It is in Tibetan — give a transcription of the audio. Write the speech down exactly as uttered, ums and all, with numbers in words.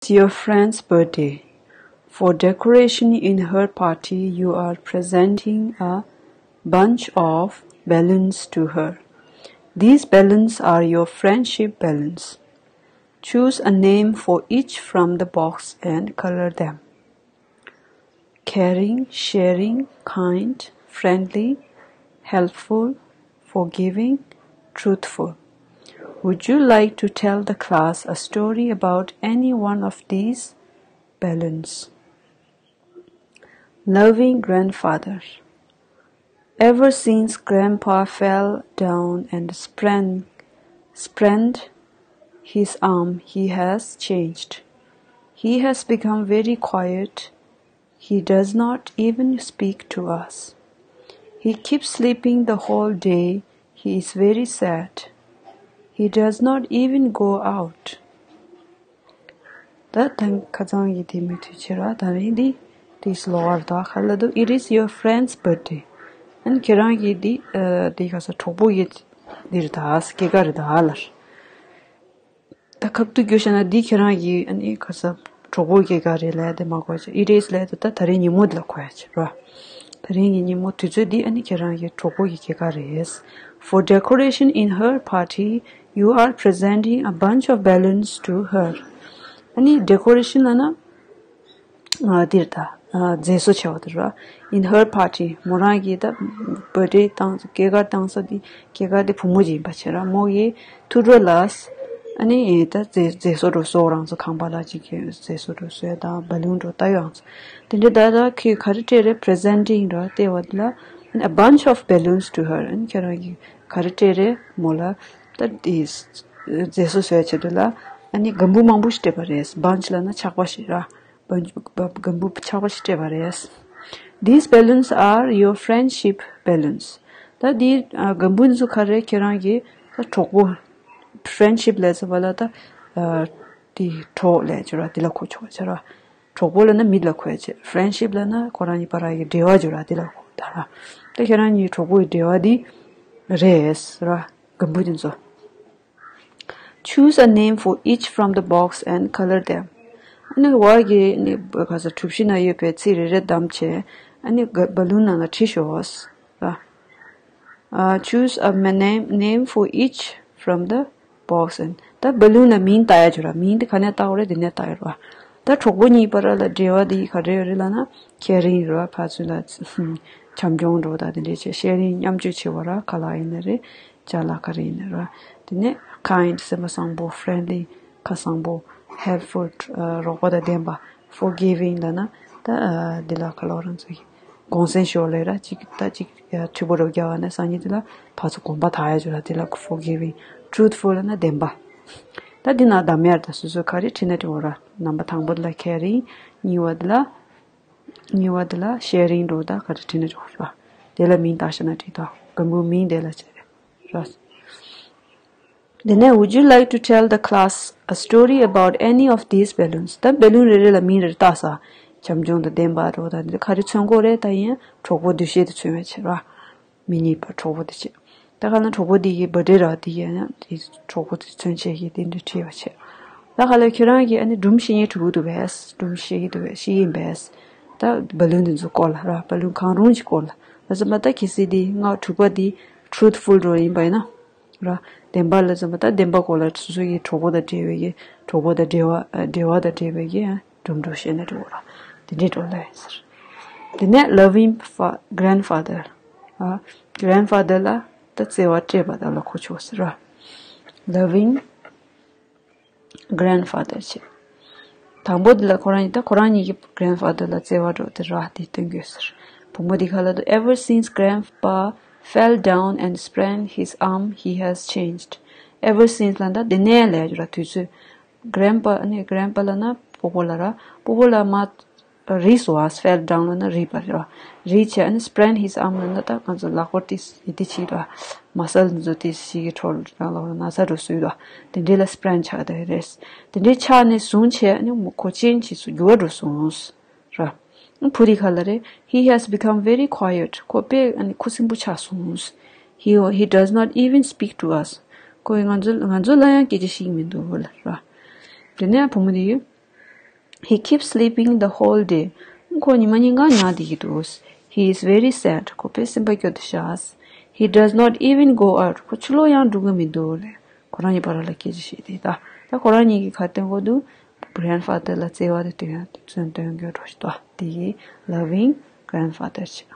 It's your friend's birthday. For decoration in her party, you are presenting a bunch of balloons to her. These balloons are your friendship balloons. Choose a name for each from the box and color them. Caring, sharing, kind, friendly, helpful, forgiving, truthful. Would you like to tell the class a story about any one of these balloons? Loving grandfather. Ever since Grandpa fell down and sprained, sprained his arm, he has changed. He has become very quiet. He does not even speak to us. He keeps sleeping the whole day. He is very sad. He does not even go out. ད་ད་ཁ་སང་གི་དེ་མི་མཐུན་ཕྱིར་ར་ད་རིང་འདི་དེས་ལོ་བར་ད་ཁ་ལ་དུ། It is your friend's birthday. ཨན་ཁྱེད་རང་གི་འདི་ཨ་འདི་ག་ས་གྲོགས་པོ་གི་འདིར་ད་སྐྱེས་སྐར་རེད་ད་ལར། ད་ཁབ་ཏུ་རྒྱུ་ཤ་ན་འདི་ཁྱེད་རང་གི་ཨ་ནི་ག་ས་གྲོགས་པོ་སྐྱེས་སྐར་རེད་ལས་དེ་མ་གོ་ཅེ། It is ལས་དུ་ད་ད་རིང་ཉིན་མོ་འདི་ལ་གོ་ཡ་ཅེ་ར། ད་རིང་གི་ཉིན་མོ་དུས་ཚོད་འདི་ཨ་ནི་ཁྱེད་རང་གི་གྲོགས་པོ་གི་སྐྱེས་སྐར་རེད། For decoration in her party, you are presenting a bunch of balloons to her. ཨ་ནི་ཌེ་ཀོ་རེ་ཤན་ལ་ན་ཨ་འདིར་ད་ཨ་མཛེས་བཟོ་བྱས་པ་དེ་ར། In her party, མོ་རང་གི་ད་བར་ཐ་ཌེ་བཏང་སྐྱེས་སྐར་བཏང་ས་འདི་སྐྱེས་སྐར་འདི་བུ་མོ་ཅིག་ཡིན་པ་བྱས་ར། མོ་ཡི་ཐུགས་སྤྲོ་ལ་ཨ་ནི་ད་མཛེས་མཛེས་བཟོ་འགྲོ་སོགས་རང་ཚོ་ཁང་པ་ལ་ཅིག་གི་མཛེས་བཟོ་འགྲོ་སོགས་དང་བ་ལུན་འགྲོ་ལྟ་ཡོང་ཚོ། དེ་འདྲ་ད་ད་ཁོས་ག་རེ་སྤྲད་རེད། Presenting ར་སྟེར་བ་འདི་ལ། A bunch of balloons to her. ཨ་ནི་ཁྱེད་རང་གིས་ག་རེ་སྤྲད་རེད་མོ་ལ། ད་དེ་མཛེས་བཟོ་བཟོས་བྱེད་དུས་ལ་ཨ་ནི་སྒམ་པོ་མང་པོ་ཞིག་སྤྲད་པ་རེད། Bunch ལབ་ན་ཆག་པ་ཞིག་ར། སྒམ་པོ་ཆག་པ་ཞིག་སྤྲད་པ་རེད། These balloons are your friendship balloons. ད་འདི་སྒམ་པོ་འདི་ཚོ་ག་རེ་ཁྱེད་རང་གི་ད་གྲོགས་པོ། Friendship ལས་ཟེར་བ་ལ་ད་དེ་གྲོགས་ལས་བྱོས་ར། དེ་ལ་གོ་ཆོག་བྱ་ར། གྲོགས་པོ་ལབ་ན་མི་ལ་གོ་ཡ་བྱེད། Friendship ལབ་ན་ཁོ་རང་གཉིས་བར་གྱི་འབྲེལ་བ་བྱོས་ར། དེ་ལ་གོ་ད་ར། ད་ཁྱེད་རང་གཉིས་གྲོགས་པོའི་འབྲེལ་བ་འདི་རེད་ར། སྒམ་པོ་འདི་ཚོ། Choose a name for each from the box and color them. ཨ་ནི་བར་གྱི་ནི་ག་ས་གྲུ་བཞི་ན་ཡོད་པའི་ཚིག་རེ་རེ་བདམས་བྱས། ཨ་ནི་བ་ལུན་ནང་ལ་བྲིས་ཤོག་ར། Uh, choose a ma- name, name for each from the box and. ད་བ་ལུན་ལ་མིང་བཏགས་ཡ་བྱོས་ར། མིང་དེ་ག་ནས་བཏགས་རེད། དེ་ནས་བཏགས་ཡོད་ར། ད་གྲོགས་པོ་གཉིས་བར་ལ་འབྲེལ་བ་དེ་ག་རེ་ཡོད་རེད་ལབ་ན། ཁེ་རིང་རེད་བ། ཕར་ཚུར་ལ་བྱམས་སྐྱོང་འགྲོ་ད་དེ་འདྲས་བྱས། ཤེ་རིང་མཉམ་སྤྱོད་བྱེད་པ་ར། ཁ་ལག་ཡིན་ན་རེད། ཅ་ལག་ག་རེ་ཡིན་ན་ར། དེ་ནས་kind སེམས་པ་བཟང་པོ། friendly ཁ་བཟང་པོ། helpful རོགས་པ་དང་ལྡན་པ། forgiving ལབ་ན་ད་འདི་ལ་ཁ་ལོ་རང་ཚོ་གི་གུང་སེང་ཞོར་ལས་ར། གཅིག་ད་གཅིག་འཐུས་པོ་རོགས་རྒྱག་པ་ན་སང་ཉིན་དེ་ལ་ཕར་ཚུར་གོམ་པ་ཐག་ཡ་བྱོས་ར། དེ་ལ་forgiving། truthful ལབ་ན་བདེན་པ། ད་འདི་ན་གདམ་ཡར་ད་སོ་སོ་ག་རེ་བྲིས་ན་འགྲིག་གོ་ར། རྣམ་པ་དང་པོ་དེ་ལ་caring། གཉིས་པ་དེ་ལ་གཉིས་པ་དེ་ལ་sharing འགྲོ་ད་ག་རེ་བྲིས་ན་འགྲིག་གོ་ར། དེ་ལ་མིང་བཏགས་ཤ་ན་འགྲིག་ད་སྒམ་པོའི་མིང་དེ་ལ་བྱས་ར། དེ་ནས་would you like to tell the class a story about any of these balloons? ད་བ་ལུན་རེ་རེ་ལ་མིང་རེ་རེ་བཏགས་ས། བྱམས་སྐྱོང་དང་ལྡན་པ་རོ་ད་འདི་ག་རེ་མཚོན་གོ་རེད། ད་ཡིན་གྲོགས་པོ་འདུ་ཤེས་དེ་མཚོན་བྱས་ར། མི་གཉིས་བར་གྲོགས་པོ་དེ་བྱས། ད་ག་ན་གྲོགས་པོ་དེ་གི་བར་ཐ་ཌེ་ར་དེ་གི་ཡང་དེ་གྲོགས་པོ་དེ་མཚོན་བྱས་ཀྱི་དེ་འདྲ་བྲིས་པ་བྱས། ད་ག་ལ་ཁྱེད་རང་གིས་ཨ་ནི་སྒྲུང་བཤད་མཁན་གྲོགས་པོ་འདུག་པས། སྒྲུང་བཤད་ཀྱི་འདུག་པས། བཤད་ཀྱི་ཡིན་པས། ད་བ་ལུན་དེ་ཚོ་སྐོར་ལ་ར། བ་ལུན་གང་རུང་ཅིག་སྐོར་ལ། ལ་ཟེར་མ་ད་གལ་སྲིད་དེ་ལྔ་དྲུག་པ་དེ་truthful འགྲོ་ཡིན་པ་ཡིན་ན། ར། བདེན་པ་ལ་ཟེར་མ་ད་བདེན་པ་སྐོར་ལ་སོ་སོ་ཡི་གྲོགས་པོ་དང་འབྲེལ་བའི་གི་གྲོགས་པོ་དང་འབྲེལ་བ་ཨ་འབྲེལ་བ་དང་འབྲེལ་བའི་གི་ཨ་སྒྲུང་འགྲོ་བཤད་ན་འགྲིག་གོ་ར། དེ་འདྲའི་འགྲོ་ལ་ཡིན་ཟེར། དེ་ནས་loving fa- grandfather། ཨ། grandfather ལ་ད་བརྩེ་བ་སྤྲད་པ་དག་ལ་གོ་ཆོག་ཟེར་ར། loving grandfather བྱས། དང་པོ་འདི་ལ་ཁོ་རང་ཉིད་ད་ཁོ་རང་ཉིད་ཀྱི་grandfather ལ་བརྩེ་བ་འགྲོ་དེ་ར་དེ་སྟོན་དགོས་ཟེར། བུ་མོ་འདི་ག་ལ་དུ། Ever since Grandpa fell down and sprained his arm, he has changed. Ever since ལ་ད་དེ་ནས་ལས་ར་དུས་ཚོད། Grandpa ཨ་ནི་grandpa ལབ་ན་སྤོ་བོ་ལ་ར། སྤོ་བོ་ལ་མ་རིལ་སོང་བ། fell down ལབ་ན་རིལ་བ་རེད་བ། རིལ་བྱས་ཨ་ནི་sprain his arm ལབ་ན་ད་ང་ཚོ་ལག་པ་ཏིས་ཡི་ཏི་ཆིག་ར། muscle འདི་ཚོ་ཏིས་ཞིག་གི་འཕྲོ་རང་ལ་ན་ཚ་འགྲོ་སྲིད་དོ། དེ་འདྲས་ལ་sprain ཆགས་བསྡད་རེད། དེ་འདྲས་ཆགས་ནས་བཟུང་བྱས་ཨ་ནི་མོ་ཁོ་ཅན་ཅིག་སུ་འགྱུར་བ་འགྲོ་སོང་། ར། བུ་དེ་ག་ལ་རེད། He has become very quiet. ཁོ་དཔེ་ཨ་ནི་ཁུ་སིམ་པོ་ཆགས་སོང་། He he does not even speak to us. ཁོས་ང་ཚོ་ང་ཚོ་ལ་ཡང་སྐད་ཆ་བཤད་ཀྱི་མི་འདུག་ལ་ར། དེ་ནས་བུ་མོ་དེ་ཡིས། He keeps sleeping the whole day. ཁོ་ཉི་མ་ཉིན་གང་ཉལ་བསྡད་ཀྱི་འདུག He is very sad. ཁོ་དཔེ་སེམས་པ་སྐྱོ་དེ་ཤག He does not even go out. ཁོ་ཕྱི་ལོགས་ཡང་འགྲོ་གི་མི་འདུག་ལབ། ཁོ་རང་གཉིས་བར་ལ་སྐད་ཆ་བཤད་དེ་ད། ད་ཁོ་རང་གཉིས་ཀྱིས་ག་སྟོན་གྱི་འདུག Grandfather ལ་བརྩེ་བ་དེ་སྟོན་ཡ་དེ་ཚོ་སྟོན་དགོས་འགྲོ་ཞིག་འདུག་དེ་གི་loving grandfather བྱས།